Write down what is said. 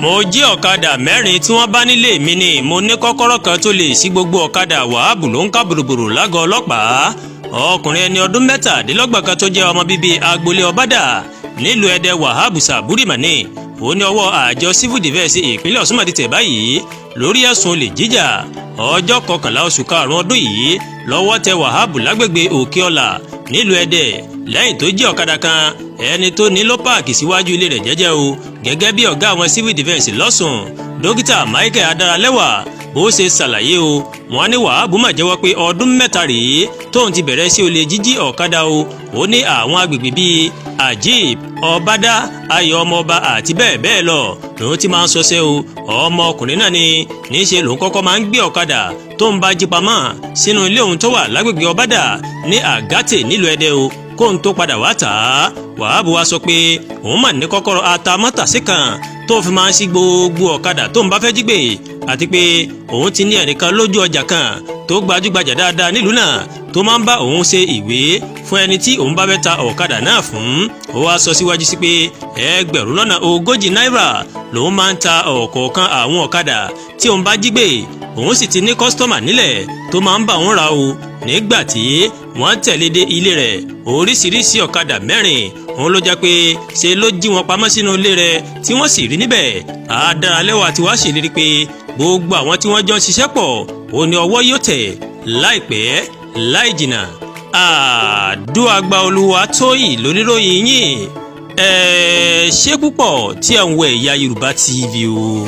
Mo jí ọ̀kadà mẹ́rin tí wọ́n bá nílé mi ni. Mo ní kọ́kọ́rọ́ kan tó lè ṣí gbogbo ọ̀kadà. Wàhábù ló ń ká bòròbòrò lágọ̀ọ́ ọlọ́pàá. Ọkùnrin ẹni ọdún 37 kan tó jẹ́ ọmọ bíbí agboolé Ọbádà nílùú Ẹdẹ, Wàhábù Sàbúrì Mani, ó ní ọwọ́ àjọ civil defence ìpínlẹ̀ Ọ̀ṣun ti tẹ̀ báyìí lórí ẹ̀sùn olè jíjà. Ọjọ́ 11 oṣù karùn-ún ọdún yìí lọ́wọ́ tẹ Wàhábù lágbègbè Òkè Ọlà nílùú Ẹdẹ lẹ́yìn tó jí ọ̀kadà kan. Ẹni tó ní ló páàkì síwájú ilé rẹ̀ jẹ́jẹ́ o. Gẹ́gẹ́ bí ọ̀gá àwọn civil defence lọ́sùn, Dókítà Michael Adaralẹ́wà, bó ṣe ṣàlàyé o, wọ́n ní Wàhábù mà jẹ́wọ́ pé ọdún 3 rèé tóun ti bẹ̀rẹ̀ sí olè jíjí ọ̀kadà o. Ó ní àwọn agbègbè bíi Ajib, Ọbádá, Ayọ̀ Ọmọọba àti bẹ́ẹ̀ bẹ́ẹ̀ lọ lòun ti máa ń ṣọṣẹ́ o. Ọmọkùnrin náà ni níṣe lòun kọ́kọ́ máa ń gbé ọ̀kadà tó ń bá jí pamọ́ sínú ilé òun tó wà lágbègbè Ọbádà ní Àgátè nílùú Ẹdẹ o, kóun tó padà wá tà á. Wàhábù wá sọ pé òun mà ní kọ́kọ́rọ́ atamátàsí kan tó fi máa ń ṣí gbogbo ọ̀kadà tó ń bá fẹ́ jí gbé, àti pé òun ti ní ẹnìkan lójú ọjà kan tó gbajúgbajà dáadáa nílùú náà tó máa ń bá òun ṣe ìwé fún ẹni tí òun bá fẹ́ ta ọ̀kadà náà fún. Ó wá sọ síwájú sí pé 40,000 náírà lòun máa ń ta ọ̀kọ̀ọ̀kan àwọn ọ̀kadà tí òun bá jí gbé. Òun sì ti ní customer nílẹ̀ tó máa ń bá òun ra o. Nígbà tí wọ́n tẹ̀lé dé ilé rẹ̀, oríṣiríṣi ọ̀kadà mẹ́rin òun ló jẹ́ pé ṣe ló jí wọn pamọ́ sínú ilé rẹ̀ tí wọ́n sì rí níbẹ̀. Adaralẹ́wà tí wàá ṣèlérí pé gbogbo àwọn tí wọ́n jọ ń ṣiṣẹ́ pọ̀ ó ní ọwọ́ yóò tẹ̀ láìpẹ́ láì jìnnà. Àdúràgbà Olúwa Tóyìn lóníròyìn yìí. Ẹ ṣé púpọ̀ tí ẹ̀ ń wo Ẹ̀yà Yorùbá TV o.